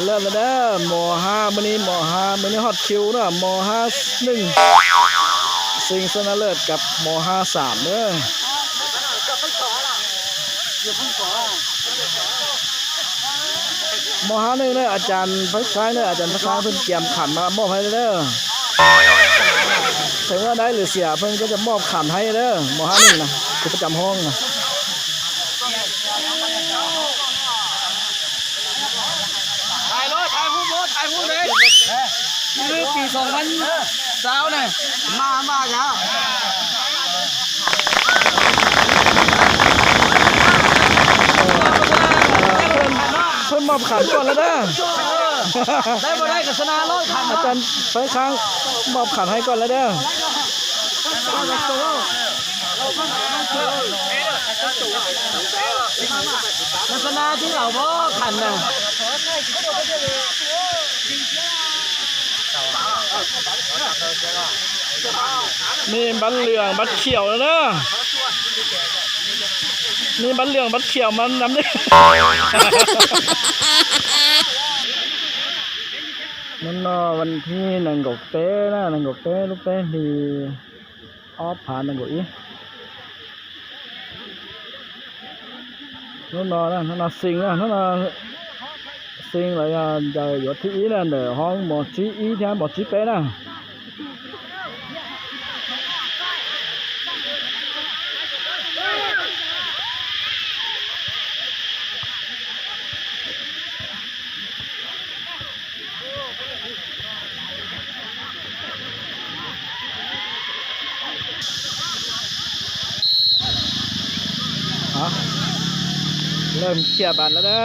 ເລີ່ມແລ້ວເດີ ມໍຫ້າ ມື້ນີ້ ມໍຫ້າ ມື້ນີ້ຮອດຄິວເດີ ມໍຫ້າ ໜຶ່ງ ຊິງຊະນະເລີດກັບມໍຫ້າ ສາມເດີ. ມໍຫ້າ ໜຶ່ງເດີ ອາຈານໄຟຊ້າຍເດີ ອາຈານໄຟຊ້າຍເພິ່ນກຽມຂັນມາມອບໃຫ້ເດີ. ເຖິງວ່າໄດ້ຫຼືເສຍ ເພິ່ນກໍຈະມອບຂັນໃຫ້ເດີ ມໍຫ້າ ໜຶ່ງນະ ຄືປະຈຳຫ້ອງນະ. ຖ່າຍໂລດ ຖ່າຍຮູບໂລດ ຖ່າຍຮູບເລີຍ ຄືປີສອງພັນຊາວນະ ມາ ມາແລ້ວ ເພິ່ນ ເພິ່ນມອບຂັນກ່ອນແລ້ວເດີ. ໄດ້ບໍ່ໄດ້ກໍຊະນະໂລດ ຂັນ ອາຈານໄຟຄ້າງມອບຂັນໃຫ້ກ່ອນແລ້ວເດີ. ໂຄສະນາທີ່ເອົາບໍ່ຂັນນະ ມີບັດເຫຼືອງບັດຂຽວແລ້ວເດີ ມີບັດເຫຼືອງບັດຂຽວມານຳເດີ. ນັ້ນເນາະ ວັນທີໜຶ່ງກໍເປນະ ໜຶ່ງກໍເປ ລູກເປທີ່ ອອບຜ່ານນັ້ນກໍອີ ໂນນອນະ ໂນນອນ ຊິງນະ ໂນນອນ ຊິງລະຍະໃຫຍ່ຢູ່ທີ່ອີນະ ເດີ ຫ້ອງໝໍຈີອີແທນ ໝໍຈີເປນະ. ເອົາ ເລີ່ມເຄຍບັດແລ້ວເດີ.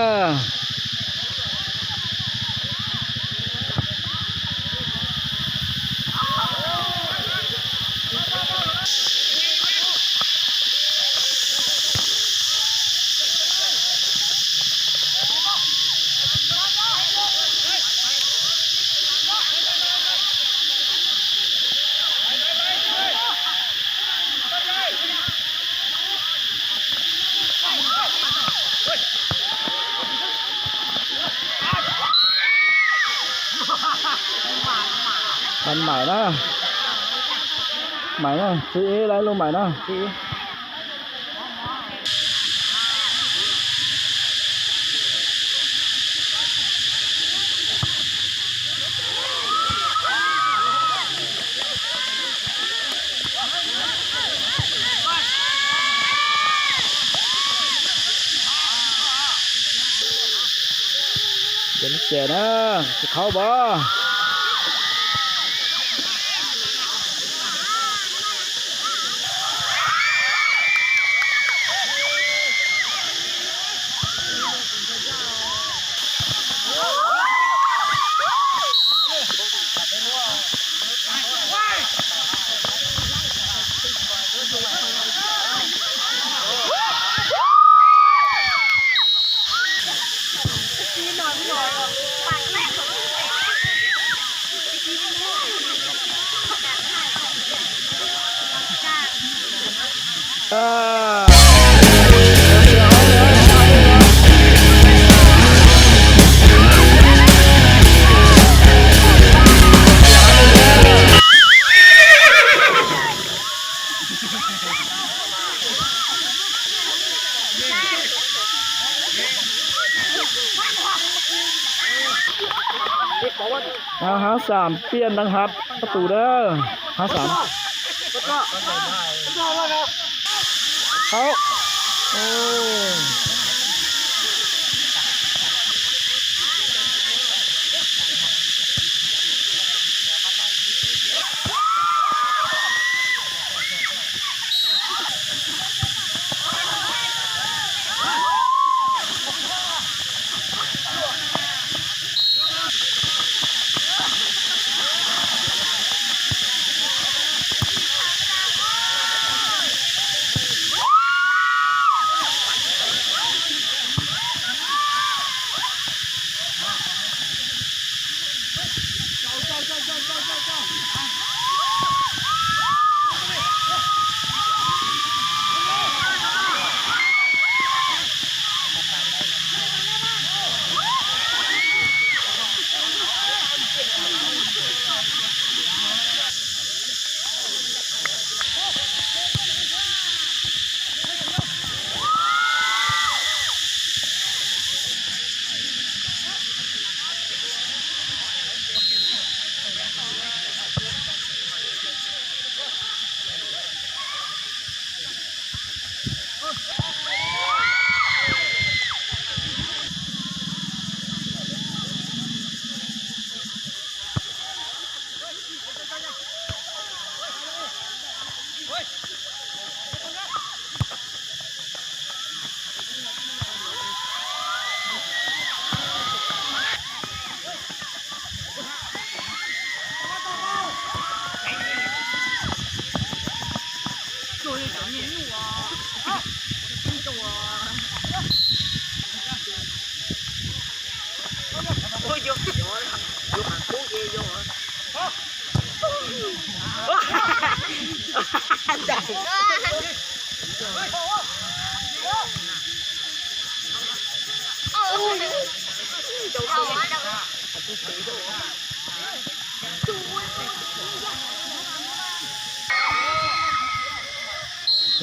ທັນໃໝ່ນະ ໃໝ່ນະ ຊີອີໄດ້ລົງໃໝ່ນະ ຊີອີ. ເປັນແສນເອີ ຊິເຂົ້າບໍ່? ເອົາ ຫ້າສາມ ປ່ຽນນາງຮັບປະຕູເດີ ຫ້າສາມ ເຂົ້າ ໂອ້. ໂ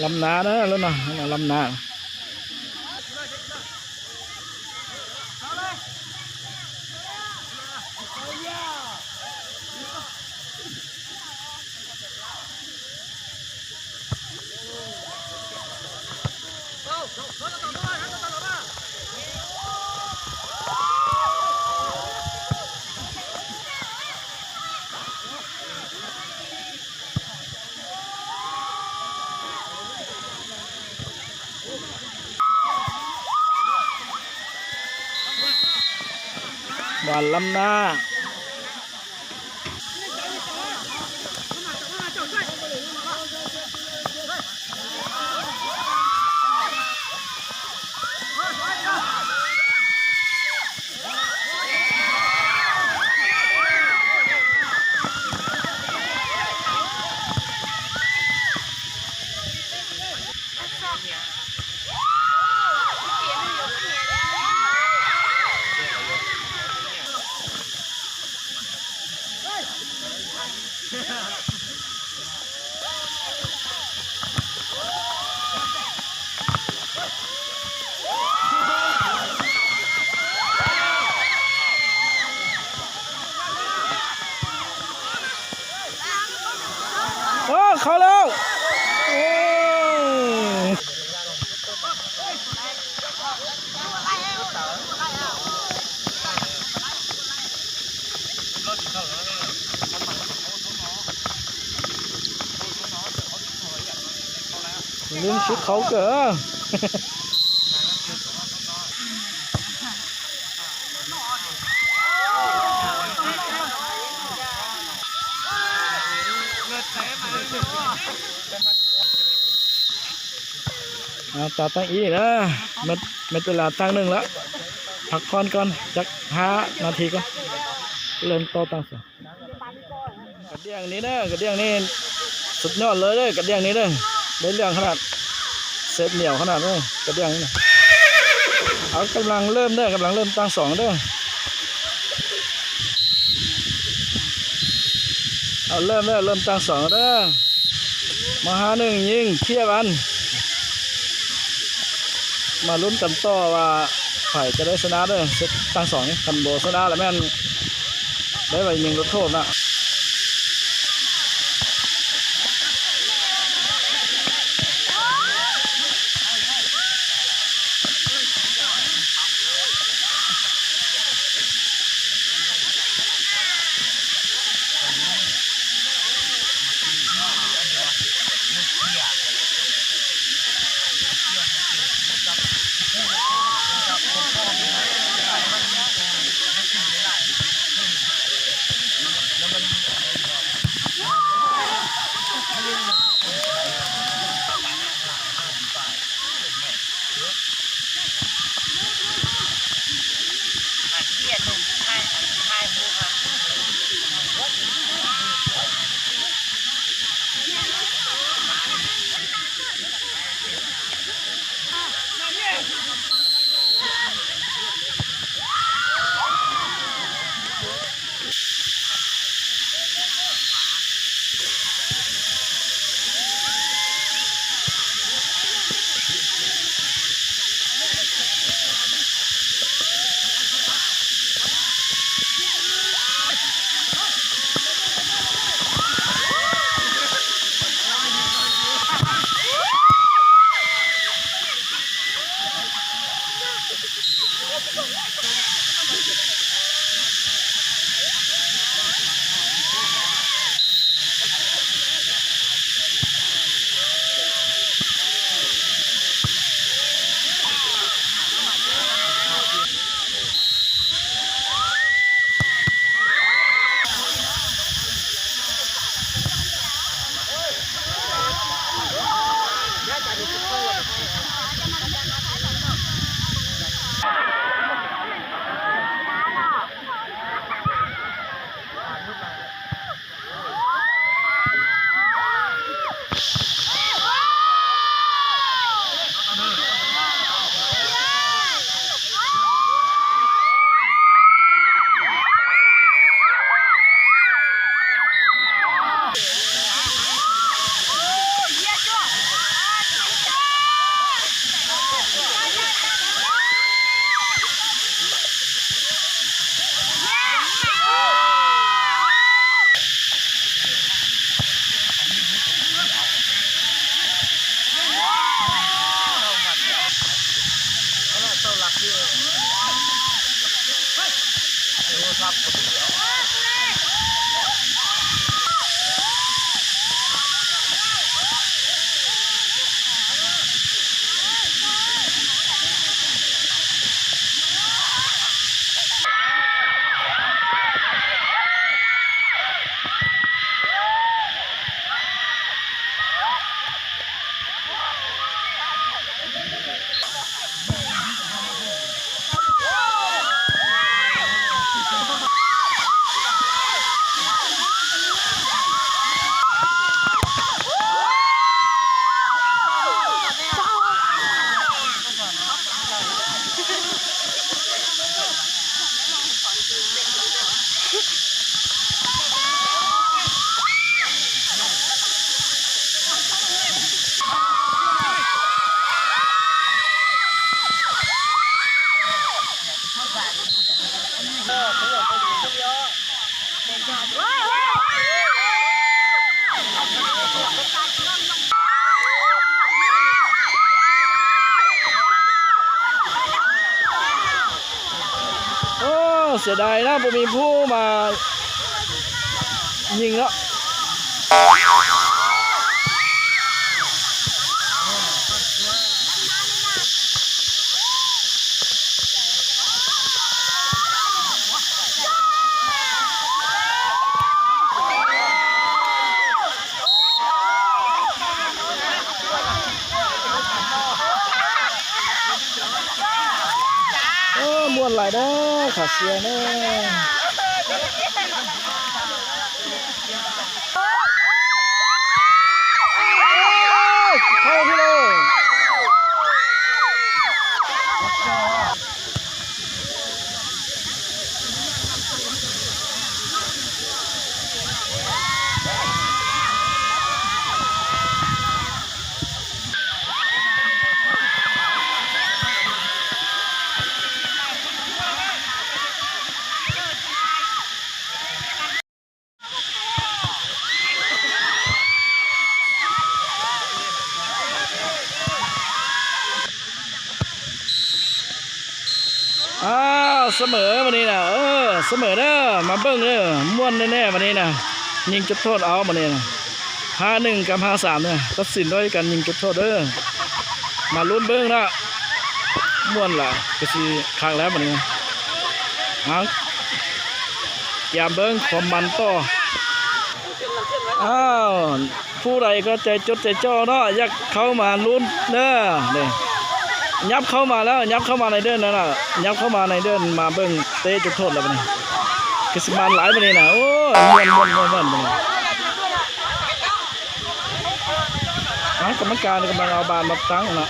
ລຳໜ້າເດີ ລົດນະ ລຳໜ້າ. ບ້ານລຳໜ້າ. ໂອ້ ເຂົ້າແລ້ວ ໂອ້. ລືມຊຸດເຂົາເກີ. ເອົາ ຕາຕັ້ງອີກເດີ ໝົດ ໝົດເວລາຕັ້ງໜຶ່ງລະ ພັກຜ່ອນກ່ອນຈັກຫ້ານາທີກ່ອນ ເລີ່ມຕໍ່ຕັ້ງສອງ. ກະດຽງນີ້ເດີ ກະດຽງນີ້ສຸດຍອດເລີຍເດີ ກະດຽງນີ້ເດີ ໄດ້ເລື່ອງຂະໜາດ ເສບໜຽວຂະໜາດເດີ ກະດຽງນີ້ນະ. ເອົາ ກຳລັງເລີ່ມເດີ ກຳລັງເລີ່ມຕັ້ງສອງເດີ. ເອົາ ເລີ່ມແລ້ວ ເລີ່ມຕັ້ງສອງແລ້ວເດີ ມາຫາໜຶ່ງຍິງ ເພຍບານ. ມາລຸ້ນກັນຕໍ່ວ່າໃຜຈະໄດ້ຊະນະເດີ ເຊັດຕັ້ງສອງນີ້ ຄັນບໍ່ຊະນະລະແມ່ນໄດ້ໄວຍິງລົດໂທດນະ. ໂອ້ ເສຍດາຍນະ ບໍ່ມີຜູ້ມາຍິງເນາະ. ໂອ້ ມ່ວນຫຼາຍເດີ ຂາເຊຍເດີ. ເຂົ້າພີ່ນ້ອງ. ອ້າວ ສະເໝີບາດນີ້ນະ ເອີ ສະເໝີເດີ ມາເບິ່ງເດີ ມ່ວນແນ່ໆ ບາດນີ້ນະ ຍິງຈຸດໂທດເອົາບາດນີ້ນະ ຫ້າໜຶ່ງ ກັບ ຫ້າສາມ ເດີ ຕັດສິນດ້ວຍການຍິງຈຸດໂທດເດີ ມາລຸ້ນເບິ່ງນະ ມ່ວນຫຼາຍ ກະຊິຄັກແລ້ວບາດນີ້ນະ ເອົາ ຕຽມເບິ່ງຄວາມມັນຕໍ່ ອ້າວ ຜູ້ໃດກໍໃຈຈົດໃຈຈໍ້ເນາະ ຢາກເຂົ້າມາລຸ້ນເດີ ນີ້ ຫຍັບເຂົ້າມາແລ້ວ ຫຍັບເຂົ້າມາໃນເດີນນັ້ນນະ ຫຍັບເຂົ້າມາໃນເດີນ ມາເບິ່ງເຕະຈຸດໂທດແລ້ວບາດນີ້ ຄືຊິມັນຫຼາຍບາດນີ້ນະ ໂອ້ຍ ມ່ວນໆໆໆ ບາດນີ້ ເອົ້າ ກຳມະການກຳລັງເອົາບານມາຕັ້ງເນາະ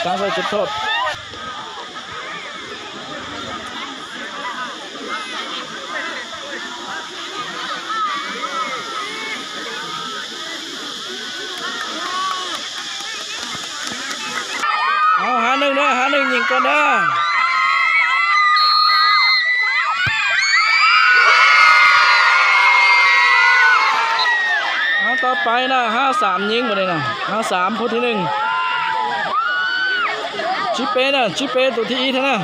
ຕັ້ງໃສ່ຈຸດໂທດ. ເອົາ ຫ້າໜຶ່ງເດີ ຫ້າໜຶ່ງຍິງກ່ອນເດີ ເອົາ ຕໍ່ໄປນະ ຫ້າສາມຍິງບາດນີ້ນະ ຫ້າສາມ ຜູ້ທີໜຶ່ງ ຊິເປນະ ຊິເປ ໂຕທີອີທະນະ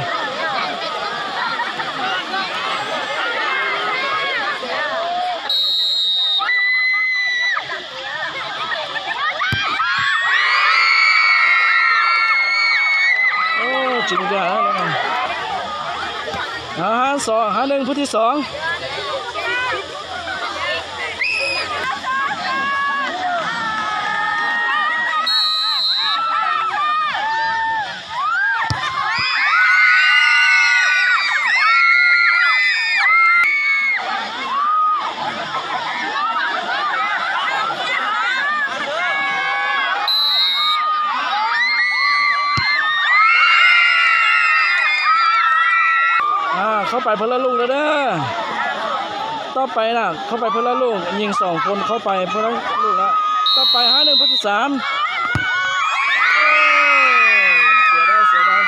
ໂອ້ ຈິງກວ່າແລ້ວນະ ເອົາ ຫ້າສອງ ຫ້າໜຶ່ງ ຜູ້ທີສອງ. ອ່າ ເຂົ້າໄປເພິ່ນລະລູກແລ້ວເດີ ຕໍ່ໄປນະ ເຂົ້າໄປເພິ່ນລະລູກ ຍິງສອງຄົນເຂົ້າໄປເພິ່ນລະລູກລະ ຕໍ່ໄປ ຫ້າໜຶ່ງ ຜູ້ທີສາມ ເສຍດາຍ ເສຍດາຍ.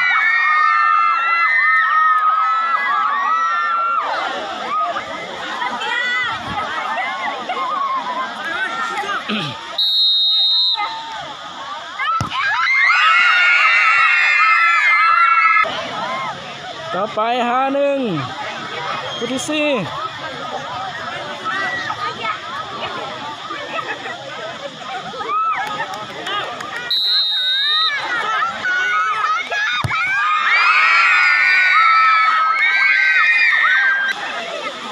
ໂຕ ເອົາໄປ ຫ້າໜຶ່ງ ຜູ້ທີສີ່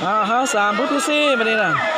ອ່າ ຫ້າສາມ ຜູ້ທີສີ່ ບັດນີ້ນະ.